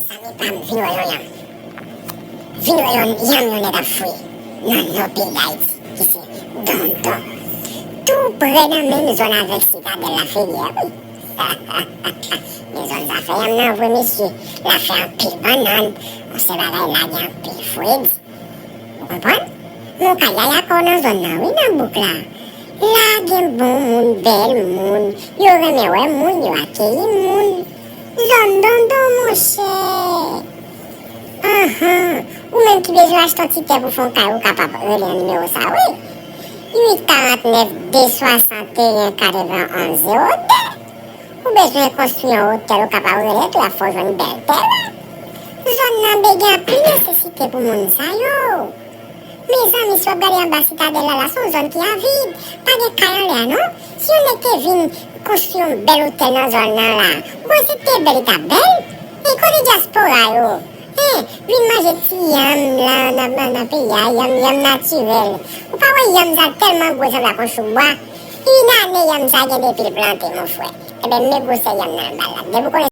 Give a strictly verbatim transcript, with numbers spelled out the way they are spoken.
Zanmi pa m, vin wè yon yanm. Vin wè yon yanm yon nèg ap fouye nan nò peyi Dayiti, ki se Dondon. Tou pre nan menm zòn avèk Sitadèl Laferyè, wi. Men zòn sa fè yanm nan vre, mesye. La fè anpil bannann, yon sèl bagay la gen anpil fredi. Ou konprann? Men w ka yaya kò w nan zòn nan, wi, nan bouk la. La gen bon moun, bèl moun, yo renmen wè moun, yo akeyi moun. Zòn Dondon, monchè. Anhan, ou menm ki bezwen achte yon ti tè pou fè yon kay, ou kapab rele nan nimewo sa, wi. Uit karant nèf, de swasanteyen, katrevenn, zewo de. Ou bezwen konstwi yon otèl, ou kapab rele tou, y ap fè w jwenn bèl tè la. Zòn nan bege anpil nesesite pou moun sa yo. Mezanmi, si w ap gade anba Sitadèl la, la se yon zòn ki avid. Pa gen kay anlè a, non. Si yon nèg te vin konstwi yon bèl otèl nan zòn nan la, ou panse te bèl, li t ap bèl? E kote dyaspora yo? Hein, vin manje ti yanm nan, nan, nan, nan peyi a, yanm, yanm natirèl. Ou pa wè yanm sa tèlman gwo, sanble ak yon choubwa? Pi nan ane yanm sa gen depi l plante, mon frè. Enben, men gwosè yanm nan anba la. Depi w konnen